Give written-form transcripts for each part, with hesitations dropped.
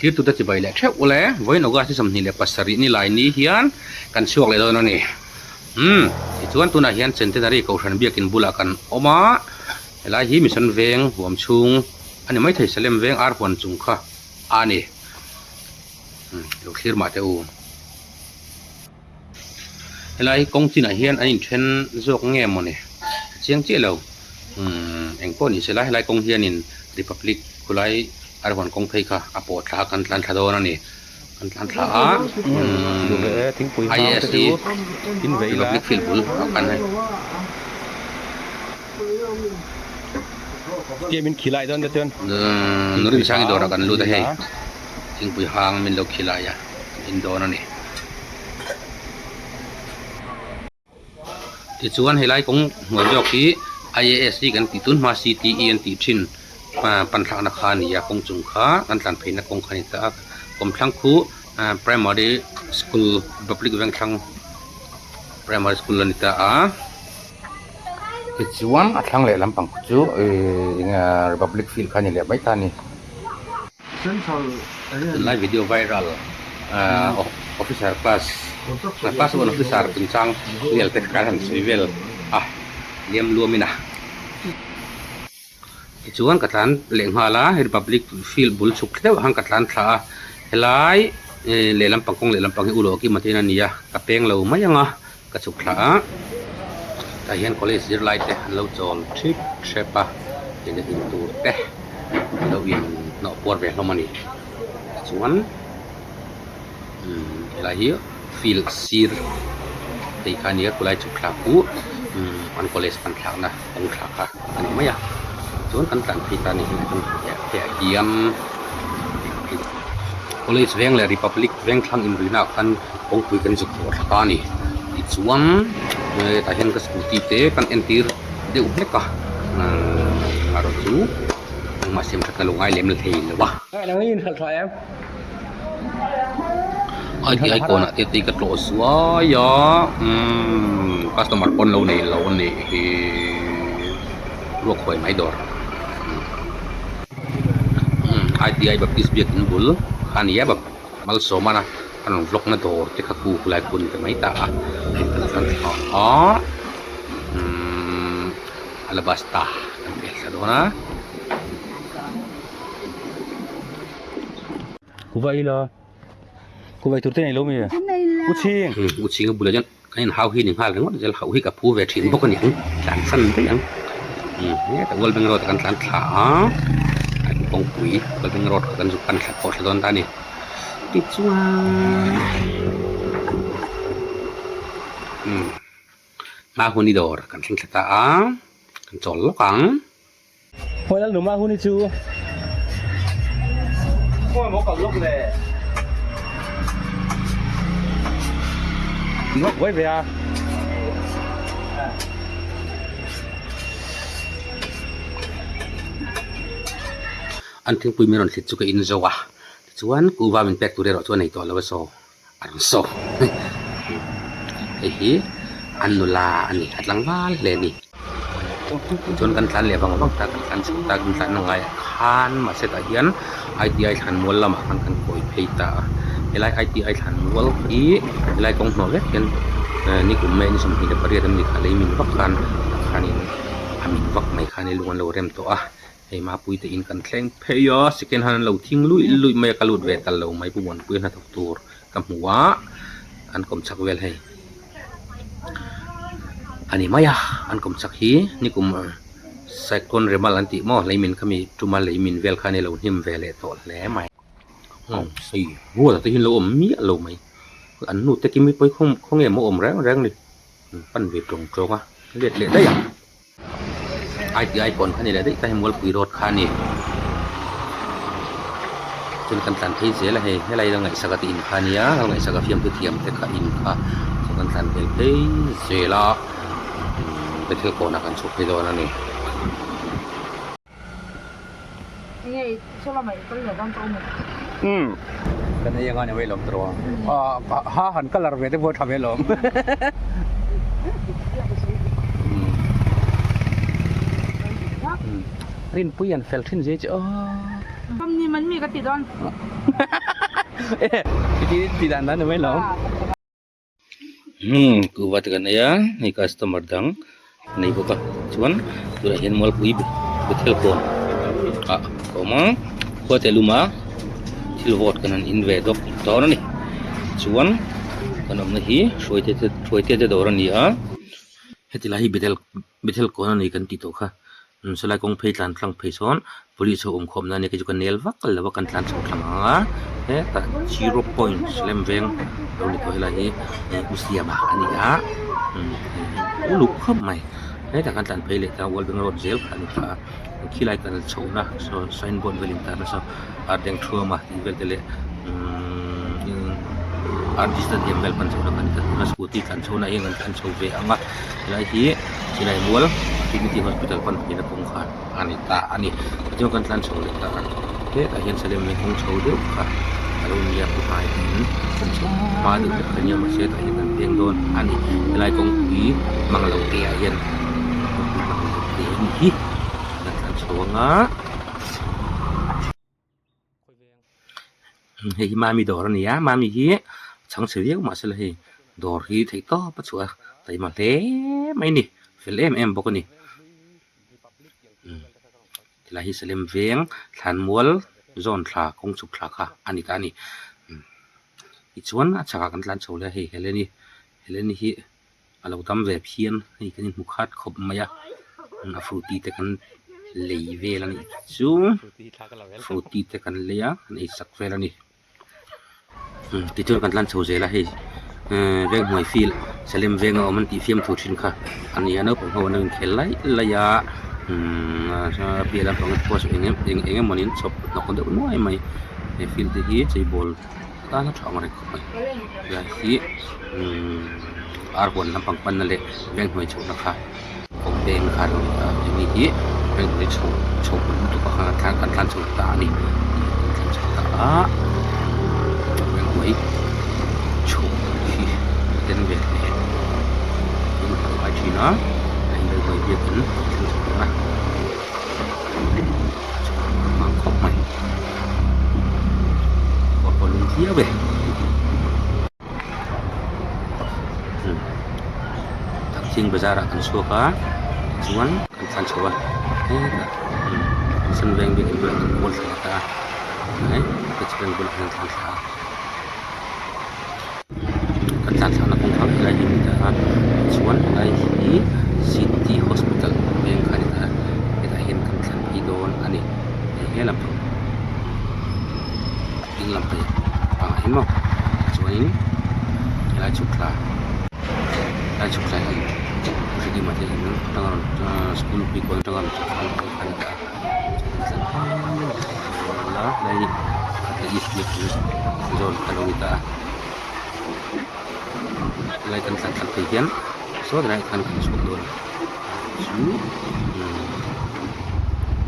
Thirtute chibai leh theuh ule, vawiin August ni 27 ni lai ni hian kan chhuak leh dawn a ni. Umm, tichuan tunah hian Centenary Kohhran biakin bulah kan awm a, helai hi Mission Veng huam chhung a ni maithei, Salem Veng ar huan chung kha a ni. Umm, lo thlir mah teh u. Helai kawng chinah hian an inthen zawk nge mawni a chiang chiah lo umm eng pawh ni sela helai kawng hianin Republic khulai a rawn kawng phei kha a pawh thla kan tlan thla dawn a ni kan tlan thla a umm IAS hi Republic field bul ah khan hei. Nurinsangi dawrah kan lut a hei thingpui hang min lo khilai a kan in dawn a ni. Tichuan helai kawng hnuai zawk hi IAS hi kan tih tun hma CTE an tih thin pan thlakna kha a ni a kawng chung kha kan tlan pheina kawng kha a ni ta a kawmthlang khu primary school republic vengthlang primary school a ni ta a tichuan a thlang leh lampang khu chu ih eng republic field kha a ni leh mai ta a ni. Tunlai video viral officer class class one officer chungchang vel te kha han sawi vel a liam luam in a tichuan ka tlan leh nghal a republic field bul chhuk deuh ang ka tlan thla a helai lehlam pang kawng lehlam pang hi ulawk kim atin a ni a ka peng lo mai ang a ka chhuk thla a tah hian college zirlai te an lo chawl thip threp a eng in tur te an lo in hnawh puar ve hlawm a ni tichuan umm helai hi field sir phei kha a nia khulai chhuk thla khu umm an college pan thlakna kawng thla kha a ni mai a chuan kan tlan phei ta a ni hei hian. College veng leh Republic veng thlang inrina ah khan kawngpui kan zuk tawh thla ta a ni tichuan hetah hian ka scooty te kan entir deuh hlek a umm erawh chu engmah siam that ka lo ngai lem thei lo a. ITI kawnah te tei ka tlawh zuai a umm customer pawn lo nei lo a nih hi ruak huai mai dawr. ITI Baptist biakin bul kha a ni a Malsawmana a rawn vlog na dawr te kha ku khulai khu a ni ta mai ta a hei kan tlan thla a umm alabasta kan pel thla dawn a. Kuva ila kuva tur te nei lo mi u chhing u chhing a bulah chuan Kan inhau hi ni nghal ringawt zel hauh hi ka phu ve thin bawk a ni ang tlan san daih ang hetah World Bank road ah kan tlan thla a kawngpui World Bank road kha kan zuk pan thla pawh thla dawn ta a ni tichuan umm hma hun i dawr kan thleng thla ta a kan chawl lawk ang. Khawi lal numa hun hi chu. Khawi maw kal lawk le. Ngawk buai ve a. An thingpui min rawn thlit chu ka in zo a, tichuan kuhva min pek tur erawh chu a nei tawh lo a saw a rawn saw. Hei hi an nula a ni a tlangval hle a ni. Chuan kan tlan leh vang vang ta kan tlan chhuak ta kan tlan na ngaiah khan mahse tah hian I_T_I thlanmual lamah khan kan kawi phei ta a helai I_T_I thlanmual hi helai kawng hnawh vek hian nikum mai ni 28 an ni kha lei min vak khan tah khanin a min vak mai khan lung an lo rem tawh a hei mapui te in kan thleng phei a second hand an lo thing luih luih mai a ka lut ve ta lo mai pu Muanpuia hnathawk tur ka hmu a an kawm chak vel hei. A ni mai a an kawm chak hi nikum cyclone remal an tih maw leimin khami tuma leimin vel kha a ni lo hnim ve leh tawh hle mai hei rual te hi an lo awm miah lo mai an nu te kimi pawh hi khawnge maw awm reng reng ni an pan ve tawng tawng a let leh daih ang. ITI kawn kha ni leh daih ta hei Mualpui road kha a ni chuan kan tlan phei zel a hei helai la ngaihsak a tih in kha a nia la ngaihsak a fiamthu thiam te kha in kha chuan kan tlan pel phei zel a bethel kawnah kan chhuk phei dawn a ni. Kan ei anga ni mai lawm tawh a ha han colour ve te pawh tha ve lawm. Rinpui an fel thin zia che aw. man mi ka ti dawn. E ti ti dan dan mai lo. Hmm kuhva te kan ei a hei customer dang nei bawk a chuan tunah hian mualpui bethel kawn ah a awm a khua te lum a thil vawt kan han in ve dawk dawn a ni chuan kan awmna hi hruaite te hruaite te dawr a ni a heti lai hi bethel bethel kawn a ni kan tih tawh kha. Sawlai kawng phei tlan tlang phei sawn police ho awm khawmna a nia kei chu ka nel vak lo a kan tlan chho thlang ang a hetah zero point lem veng lo ni tawh helai hi u siama a ni a uluk khawp mai hetah kan tlan phei leh ta world bank road zel kha a ni ta a khilai kal chhohna saw sign board vel intarna saw ardengthuama tih vel te leh rg stadium vel pan chhohna kha a ni ta tuna scooty tlan chhohna hian kan tlan chho ve ang a helai hi. Chilai mual Trinity Hospital pan phei na kawngkhar a ni ta a ni tichuan kan tlan chho leh ta a hetah hian Salem leh kawng chho deuh kha a lo nia pu hnai tiin kan chho hma deuh hlek a nia mahse hetah hian kan peng dawn a ni helai kawngpui mang lo te ah hian kawngpui mang lo te a ni hi kan tlan chho anga. Hei hi mami dawr a ni a mami hi chhang chhe viau mahse la hei dawr hi theih tawp a chhuah a taima hle mai a ni fel em em bawk a ni tilai hi Salem veng thlanmual zawn thla kawng chhuk thla kha a ni ta a ni tichuan a chhakah kan tlan chho leh a hei Helen-i Helen-i hi a lo dam ve phian hei kan inhmu khat khawp mai a a frooty te kan lei vel a nih chu frooty te kan lei a kan ei sak vel a ni tichuan kan tlan chho zel a hei Venghnuai field Salem venga awm an tih fiam thu thin kha a ni a naupang ho an lo inkhel laih laih a umm piah lampang te pawh eng eng eng emawni an chhawp hnawk deuh nuai mai he field te hi cheibawl tana tha ang reng khawp mai helai hi umm ar huan lampang panna leh venghnuai chhohna kha kawng peng kha alo ni ta hemi hi venghnuai chho chho pawlh lutuk ah khan kan tlan tlan chho ta a ni kan tlan chho ta a venghnuai chho hi a den ve hle a lo ngai thin a hei venghnuai biakin kan thleng chho dawn a mang khawp mai pawh pawh lung viau e thakthing bazar ah kan chhuak a tichuan kan tlan chho a hetah san veng biakin bulah kan kawl thla ta a hei bulah hian kan tlan thla a. Kan tlan thlakna kawngkhar helai hi a ni ta a chuan helai hi city hospital veng kha a ni ta a hetah hian kan thlan phei dawn a ni hei he lampang ding lam phei pangah hian maw chuanin helai chhuk thla helai chhuk thla hi hridim ah te in atanga rawn school pui kawn atanga rawn chhuk thla kha a ni ta a chuan kan tlan phei la helai hi zawn a lo ni ta a helai kan tlan thlak phei hian saw tilai ah khan kan chhuak dawn a chu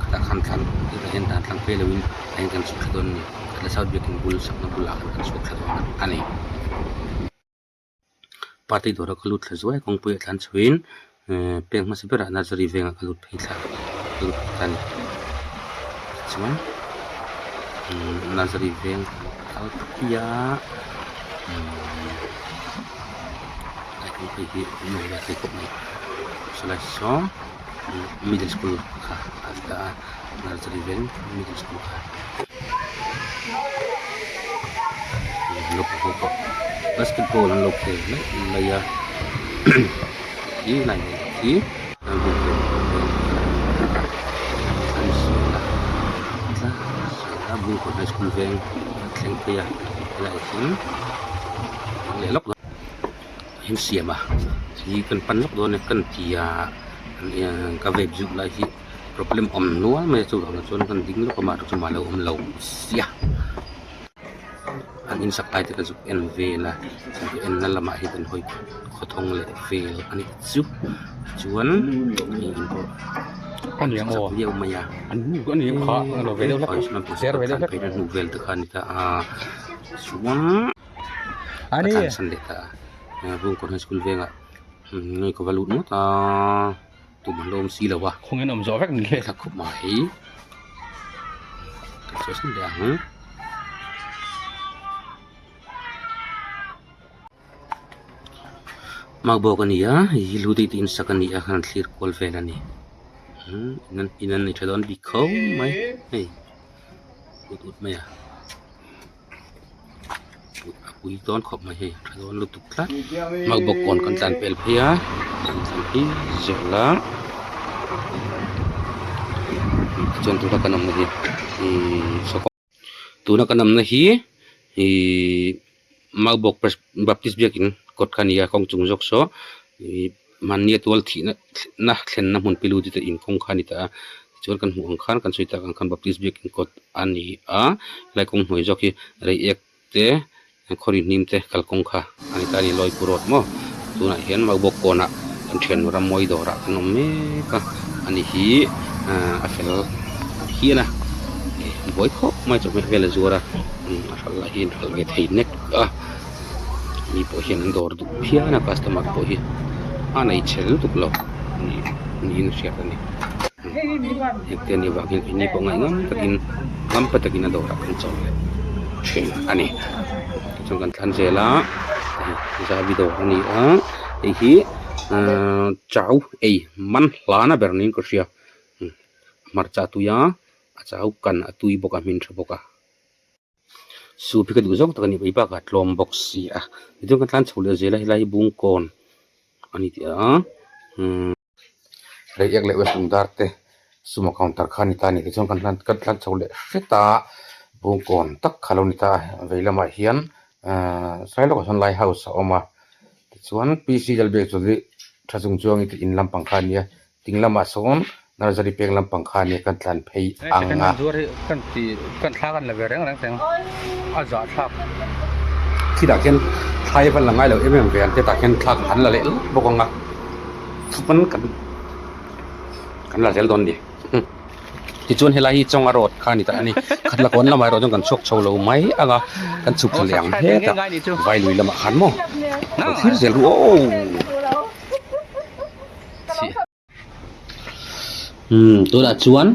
khatah khan thlan hetah hian dan tlang phei loin ah hian kan chhuk thla dawn a ni khatla south biakin bul sakna bulah khan kan chhuak thla dawn a ni. Party dawra ka lut thla zuai a kawngpui ah tlan chhoin peng hmasa berah nursery vengah ka lut phei thla ka lut phei ta a ni tichuan nursery veng kal phei a helai kawngpui hi a nuam ve thei khawp mai sawlai saw middle school kha a ni ta a nursery veng middle school kha. Basketball an lo khel mai mai a khi lai vel khi an sawi a tlang a Bungkawn high school veng a thleng phei a helaiah hian leh lawk in siam a hi kan pan lawk dawn a kan ti a ka vape zuk lai hi. Problem awm nual mai a chuvangah chuan kan ding lawk a mah chu mah lo awm lo sia an in sak lai te ka zuk en vel a chu en na lamah hian kan hawi khawthawng leh vel a nih chu chuan hei in pawh sak viau mai a phei hnu vel te kha a ni ta a chuan ka tlansan leh ta a Bungkawn high school vengah ngei ka va lut ngawt a. Tum an la awm si lo a. Khawngin awm zawh vek ni le. Thla khawp mai. Chhuahsan leh ang. Magbawk a ni a hei hi lu deuh te in sak a ni a khan an thlir kual vel a ni umm in an nei tha dawn bik kho mai hei ut ut mai a a pui dawn khawp mai hei tha dawn lutuk tlat magbawk kawn kan tlan pel phei a kan tlan phei zel a tichuan tuna kan awmna hi ihh. Tuna kan awmna hi ihh Maubawk Baptist biakin kawt kha a ni a kawng chung zawk saw ihh mahni a tual thihna na thlenna hmun pilu te inkawng kha a ni ta a tichuan kan hmuh ang khan kan sawi tak ang khan Baptist biakin kawt a ni a helai kawng hnuai zawk hi reiek te khawri hnim te kalkawng kha a ni ta a ni Lawipur road maw tunah hian Maubawk kawnah kan thiannu Rammawi dawrah kan awm mek a ani hi ahh a fel hian a buai khawp mai chawhmeh vel a zuar a a hralh lah hi a hralh ve thei nek a mi pawh hian an dawr duh phian a customer pawh hi a nei chhe lutuk lo niin a hriat a ni hengte anih avang hian keini pawh ngaih ngam takin ngam pa takin a dawrah kan chawl leh thin a ni tichuan kan thlan zel a zavi dawr a ni a hei hi ahh chau ei man hlana ber niin ka hria hmarcha a tui a a chau kan a tui bawk a hmin tha bawk a. Soup hi ka duh zawng tak a nih mai bakah tlawm bawk si a tichuan kan tlan chho leh zel a helai hi bungkawn a ni tih a umm reiek leh west lungdar te sumo counter kha a ni ta a ni tichuan kan hlan kan tlan chho leh hret a bungkawn tak kha a lo ni ta a vei lamah hian ahh sai lawkah sawn light house a awm a tichuan P C Lalbiak chu tha chung chuangin in lampang kha a ni a. Ding lamah sawn nursery peng lampang kha nia kan tlan phei ang a. Kan ti kan thla kan la ve reng reng teng a zah thlak. Khitah khian thlai van la ngai lo em em ve an te tah khian thla an la leh lawk bawk ang a chuan kan kan la zel dawn ni. Tichuan helai hi Chawnga road kha a ni ta a ni. Khatla kawn lamah erawh chuan kan chhuak chho lo mai ang a kan chhuk thla leh ang hetah Vailui lamah khan maw lo thlir zel ru aw. Umm tunah chuan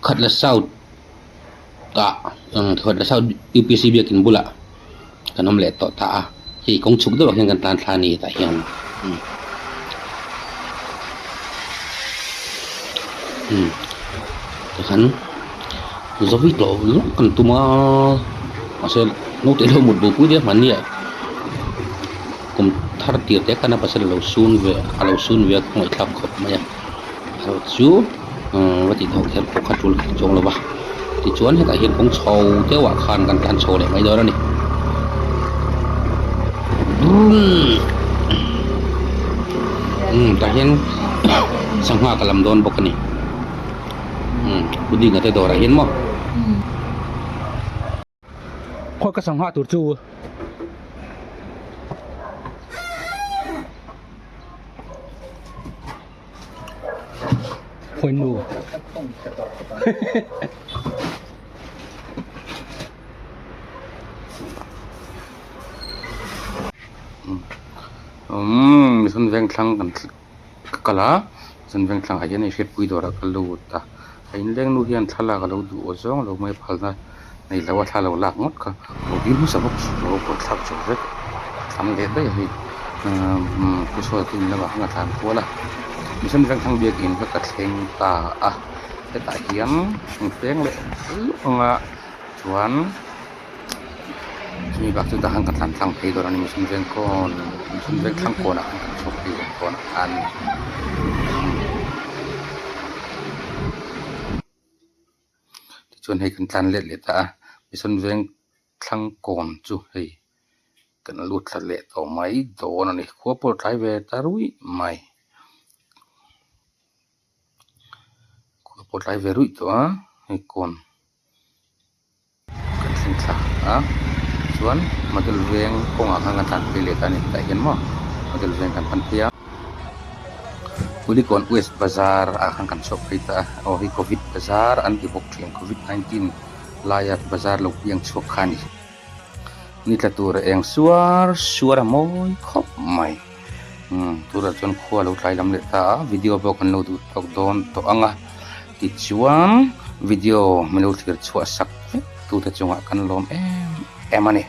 Khatla South ah Khatla South U P C biakin bulah kan awm leh tawh ta a hei kawng chhuk deuhah hian kan tan thla a ni tah hian umm tikhan zawi tawh lawk kan tum a mahse naute lo mut bo pui daih a hmanni ah. Kum thar tir te khan a pasal a lo sun ve a lo sun ve a ka ngaihthlak khawp mai a erawh chu umm va tih tawh kher pawh kha tul kher chuang lo va tichuan hetah hian kawng chho deuh ah khan kan tlan chho leh mai dawn a ni umm tah hian sangha ka lam dawn bawk a ni umm pudding a te dawrah hian maw. Khawi ka sangha tur chu. Khawi nu. Umm mihring vengthlang kan ka kal a chuan vengthlang ah hian hei hriatpui dawrah ka lut a a inleng nu hian thlalak alo duh aw zawng lo mai phalna nei lo a thla lo lak ngawt kha lo dil hmasa bawk suh lo kawr thlak zo vek thlam leh daih a hei umm pu sawi te in lamah khan a tlan kual a mihring vengthlang biakin kha ka thleng ta a hetah hian peng leh luah ang a chuan. Chumi bak chu tah khan ka tlan tlang phei dawn a ni mihring veng kawn mihring veng thlang kawnah khan kan chhuak phei dawn dawn a ni. Tichuan hei kan tlan let leh ta a mihring veng thlang kawn chu hei kan lut thla leh tawh mai dawn a ni khua pawh a tlai ve ta ruih mai khua pawh a tlai ve ruih tawh a hei kawn. Kan thleng thla a chuan model veng kawngah khan kan tlan phei leh ta a ni tah hian maw model veng kan pan phei a Kulikawn west bazar ah khan kan chhuak phei ta a aw hei covid bazar an ti bawk thin covid 19 laia bazar lo piang chhuak kha a ni ni tla tur a eng suar suar a mawi khawp mai umm tunah chuan khua a lo tlai lam leh ta a video pawh kan lo duh tawk dawn tawh ang a tichuan. Video min lo thlir chhuah sak vek tute chungah kan lawm em em a ni.